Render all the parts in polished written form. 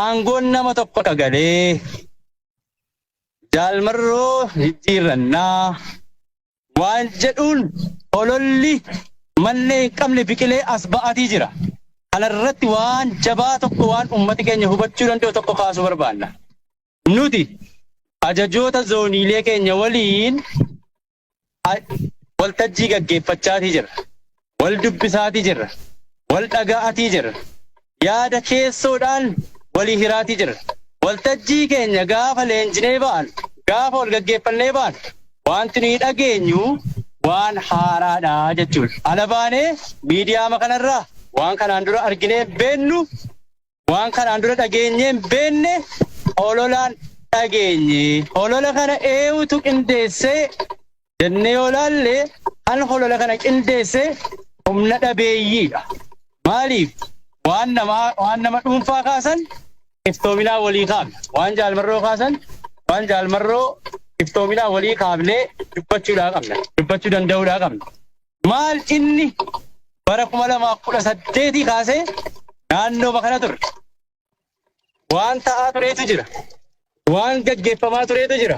Aangoon nama tokko akka galee Jaal Marroo jijjiirrannaa waan jedhuun hololli mallee hin qabne biqilee as ba'atii jira. Kana irratti waan jabaa tokko waan ummati keenya hubachuu danda'u tokko kaasuu barbaanna. Nuti ajajoota zooniilee keenya waliin waltajjii gaggeeffachaatii jirra. Wal dubbisaatii jirra. Wal dhaga'atii jirra. Yaada keessoodhaan walii hiraatii jirra. Waltajjii keenya gaafa leenjinee ba'an, gaafa wal gaggeeffannee ba'an wanti nuyi dhageenyu waan haaraadha jechuudha. Ala baanee miidiyaama kanarraa waan kanaan dura arginee beennu, waan kanaan dura dhageenyee hin beenne hololaan dhageenye. Holola kana eenyutu qindeessee jennee yoo laalle, kan holola kana qindeesse humna dhabeeyyiidha. Maaliif waan namaa waan nama dhuunfaa kaasan iftoominaa walii kaafna. Waan Jaal Marroo kaasan waan Jaal Marroo iftoominaa walii kaafnee dubbachuudhaa qabna. Dubbachuu danda'uudhaa qabna. Maal inni bara 2018 kaasee naannooma kana ture. Waan ta'aa tureetu jira. Waan gaggeeffamaa tureetu jira.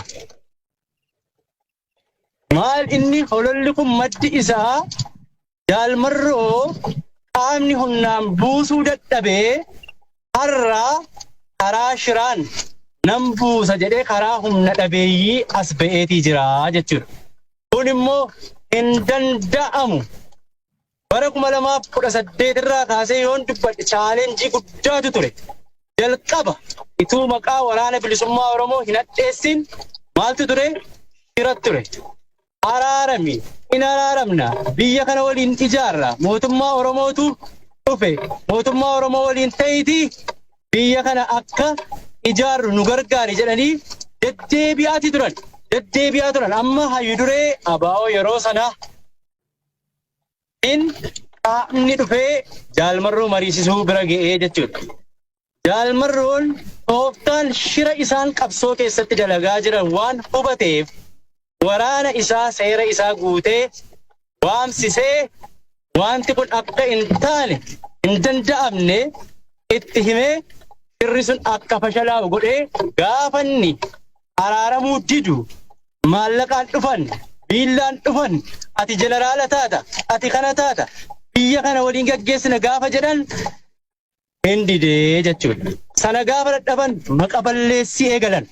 Maal inni hololli kun maddi isaa Jaal Marroo qaamni humnaan buusuu dadhabee har'a karaa shiraan nan buusa jedhee karaa humna dhabeeyyii as ba'eetii jira jechuudha. Kun immoo hin danda'amu. Bara 2018 irraa kaasee yoon dubbadhe challenge guddaatu ture. Jalqaba ituu maqaa Waraana Bilisummaa Oromoo hin hadheessin maaltu ture? Shira ture. Araarami, in araaramna, biyya kana waliin ijaarra, mootummaa Oromootu dhufe, mootummaa Oromoo waliin ta'iitii biyya kana akka ijaarru nu gargaari jedhanii deddeebi'aati turan. Deddeebi'aa turan. Amma hayyu duree ABO yeroo sanaa in qaamni dhufee Jaal Marroo mariisisuu bira ga'ee jechuudha. Jaal Marroon tooftaan shira isaan qabsoo keessatti dalagaa jiran waan hubateef waraana isaa seera isaa guutee waamsisee wanti kun akka hin taane, hin danda'amne itti himee shirri sun akka fashalaa'u godhee gaafanni araaramuu didu maallaqaan dhufan, biillaan dhufan, ati jeneraala taata, ati kana taata, biyya kana waliin gaggeessina gaafa jedhan hin didee jechuudha. Sana gaafa dadhaban maqa balleessii eegalan.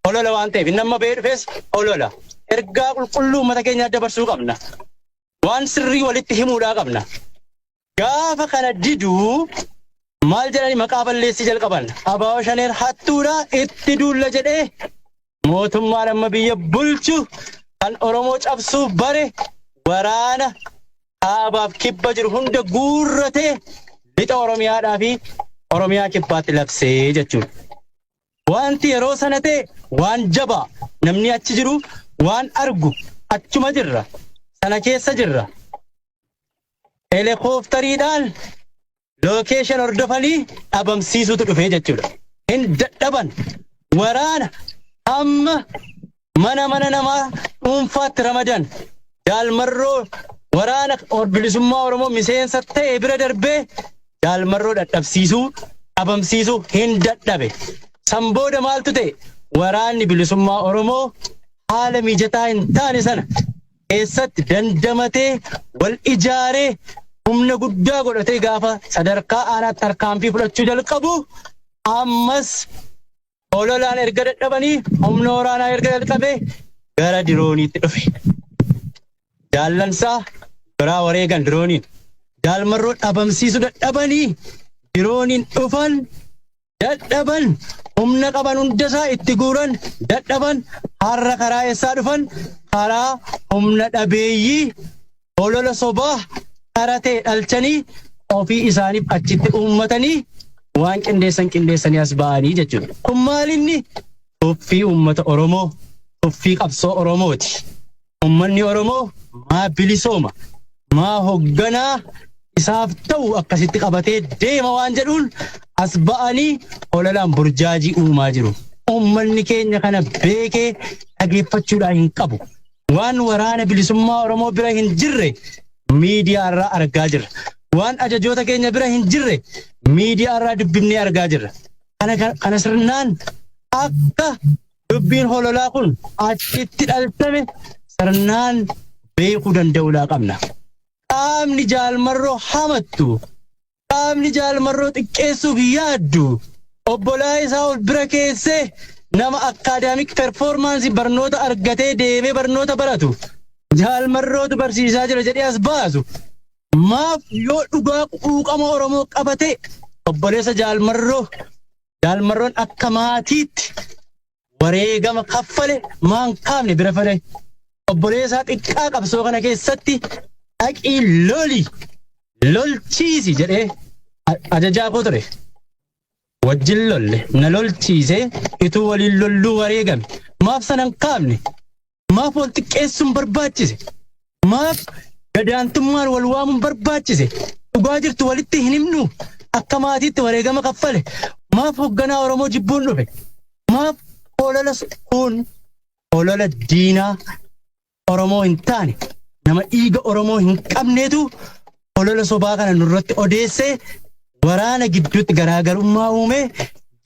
Holola waan ta'eef inni amma ba'ee dhufes holola. Ergaa qulqulluu uummata keenyaa dabarsuu qabna. Waan sirrii walitti himuudhaa qabna. Gaafa kana diduu maal jedhanii maqaa balleessii jalqaban. ABO Shaneen hattuudha, itti duulla jedhee mootummaan amma biyya bulchu kan Oromoo cabsuuf bare waraana kaabaaf kibba jiru hunda guurratee lixa Oromiyaadhaa fi Oromiyaa kibbaatti labsee jechuudha. Wanti yeroo sana ta'e waan jabaa namni achi jiru waan argu achuma jirra. Sana keessa jirra. Helikooftariidhaan location hordofanii dhabamsiisuutu dhufee jechuudha. Hin dadhaban. Waraana hamma mana mana namaa dhuunfaatti ramadan. Jaal Marroo waraana bilisummaa Oromoo miseensa ta'e bira darbee Jaal Marroo dadhabsiisuu, dhabamsiisuu hin dadhabe. San booda maaltu ta'e? Waraanni bilisummaa Oromoo haala mijataa hin taane sana keessatti dandamatee wal ijaaree humna guddaa godhatee gaafa sadarkaa aanaatti tarkaanfii fudhachuu jalqabu ammas hololaan erga dadhabanii humna waraanaa erga jalqabee gara dirooniitti dhufe. Jaallansaa biraa wareegan dirooniin. Jaal Marroo dhabamsiisuu dadhabanii dirooniin dhufan, dadhaban, humna qaban hundasaa itti guuran, dadhaban. Har'a karaa eessaa dhufan? Karaa humna dhabeeyyii holola sobaa karaa ta'e dhalchanii ofii isaaniif achitti uummatanii waan qindeessan qindeessanii as ba'anii jechuudha. Kun maalinni tuffii uummata Oromoo, tuffii qabsoo Oromooti. Uummanni Oromoo maa bilisooma, maa hogganaa isaaf ta'u akkasitti qabatee deema waan jedhuun as ba'anii hololaan burjaajii uumaa jiru. Uummanni keenya kana beekee dhageeffachuudhaan hin qabu. Waan waraana bilisummaa Oromoo bira hin jirre miidiyaa irraa argaa jirra. Waan ajajoota keenya bira hin jirre miidiyaa irraa dubbifnee argaa jirra. Kana sirnaan akka dubbiin hololaa kun achitti dhaltame sirnaan beekuu danda'uudhaa qabna. Qaamni Jaalmarroo hamattu, qaamni Jaalmarroo xiqqeessuuf yaaddu, obbolaa isaa ol bira keessee nama academic performance barnoota argatee deemee barnoota baratu, Jaalmarrootu barsiisaa jira jedhee as baasu. Maaf yoo dhugaa quuqama Oromoo qabate obboleessa Jaalmarroo, Jaalmarroon akka maatiitti wareegama kaffale maan kaafne bira fale, obboleessaa xiqqaa qabsoo kana keessatti dhaqii loli lolchiisi jedhee ajajaa koo ture. Wajjin lolle, na lolchiisee ituu waliin lolluu wareegame. Maaf sanan kaafne? Maaf wal xiqqeessuun barbaachise? Maaf gadaantummaan wal waamuun barbaachise? Dhugaa jirtu walitti hin himnu? Akka maatiitti wareegama kaffale. Maaf hoogganaa Oromoo jibbuun dhufe? Maaf holola kun holola diinaa Oromoo hin taane, nama dhiiga Oromoo hin qabneetu holola sobaa kana nurratti odeessee waraana gidduutti garaagarummaa uume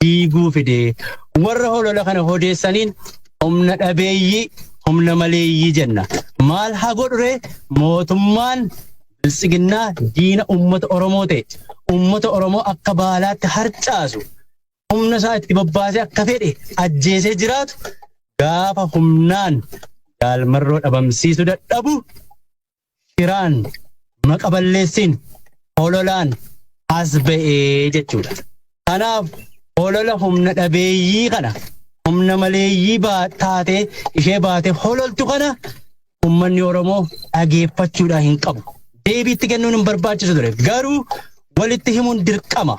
diiguu fide. Warra holola kana odeessaniin humna dhabeeyyii, humna maleeyyii jenna. Maal haa godhure mootummaan Biltsiginnaa diina uummata Oromoo ta'e, uummata Oromoo akka baalaatti harcaasu, humna isaa itti bobbaasee akka fedhe ajjeesee jiraatu, gaafa humnaan Jaalmarroo dhabamsiisuu dadhabu shiraan, maqa balleessiin, hololaan as ba'ee jechuudha. Kanaaf holola humna dhabeeyyii kana, humna maleeyyii taatee ishee baatee hololtu kana uummanni Oromoo dhageeffachuudhaan hin qabu. Deebiitti kennuun hin barbaachisu ture. Garuu walitti himuun dirqama.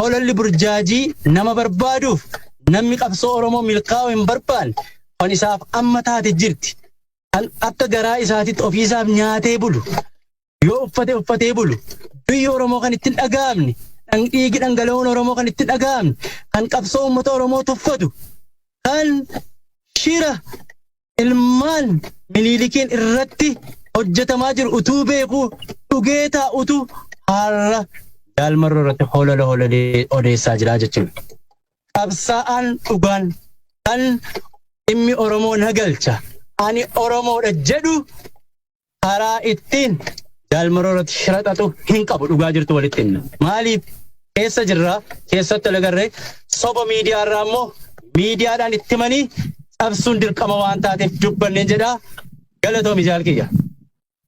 Hololli burjaajii nama barbaaduuf namni qabsoo Oromoo milkaa'uu hin barbaanne kan isaaf amma taate jirti. Kan akka garaa isaatitti ofiisaaf nyaatee bulu. Yoo uffate uffatee bulu. Biyyi Oromoo kan ittiin dhaga'amne, dhiigi dhangala'oon Oromoo kan ittiin dhaga'amne, kan qabsoo uummata Oromoo tuffatu, kan shira ilmaan Minilikiin irratti hojjetamaa jiru utuu beekuu dhugee taa'utu har'a Jaalmarroo irratti holola hololee odeessaa jira jechuudha. Qabsaa'aan dhugaan kan dhimmi Oromoo na galcha, ani Oromoodha jedhu karaa ittiin Jaalmarroo irratti shira xaxu hin qabu, dhugaa jirtu walitti himna. Maaliif keessa jirra, keessatti ol agarree soba miidiyaa irraa immoo miidiyaadhaan itti himanii cabsuun dirqama waan taateef dubbanneen jedhaa. Galatoomi, jaalkiyya.